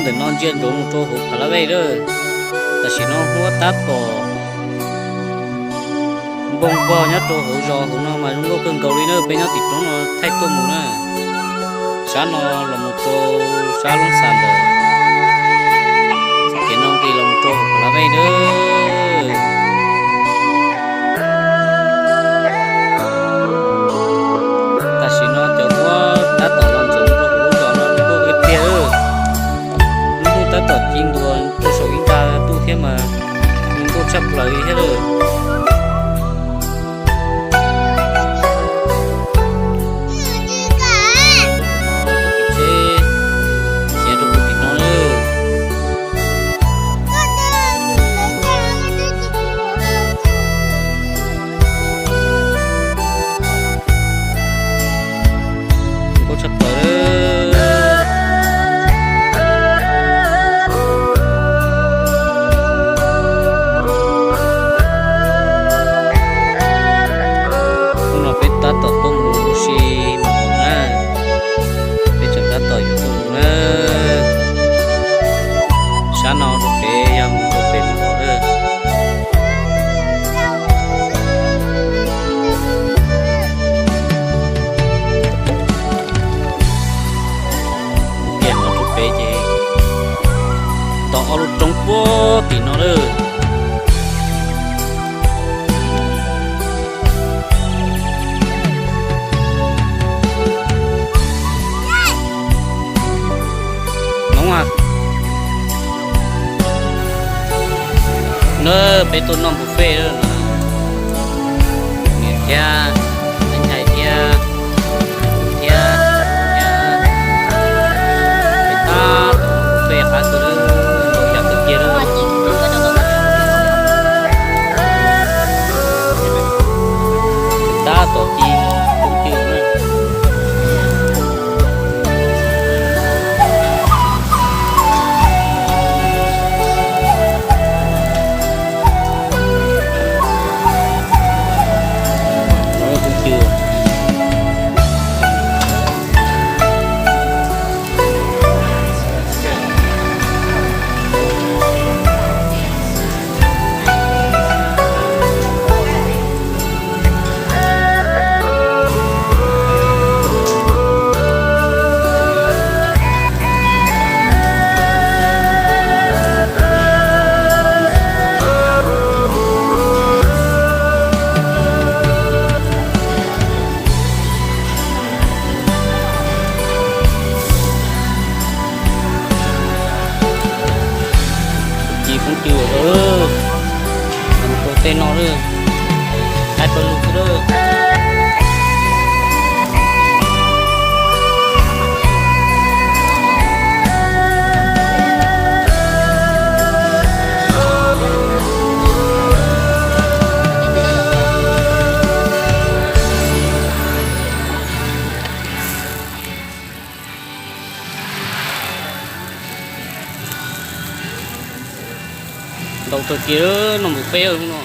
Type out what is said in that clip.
Ntawm no ntsia ntsoov mus rau hauv Phav Lab Vej lawm. Tam sim no huab tab tom npog npog nyob rau hauv zos hauv no mas zoo nkauj kawg nkaus li na. Peb nyob tim roob no thaij tuaj mus na. Sab no los mus rau sab Loob Xas ntawd. Ces no nqis los mus rau hauv Phav Lab Vej na. Tam sim no cov huab tab tom los ntxuav rau hauv lub zos no zoo nkauj tiag tiag. Lub ntuj tab tom ci ntua rau saum ib nta ntuj thiab mas zoo nkauj tshaj plaws li thiab lawm. Tsheb khiav rau tim no lawm. Nkauj tshaj plaws. Hnub no peb tab tom tuaj mus ua si mus na. Peb tseem tab tom yuav tuaj mus na. Sab no rau pem yog mus rau pem mus no na. Tias no rau pem ces tau ob lub roob puag tim no lawm. Noob a, na peb tuaj noj buffet lawm no. Niam thiab, Ntxhais thiab, thiab, thiab, peb tab tom buffet qab twg lawm, nkaus yam kawg kiag lawm. Tab tom ci phooj ywg na. Ci phooj ywg, mus rau tej no lawm, hais rau lus xwb lawm. Ntau kawg kiag, noj npaum peb no.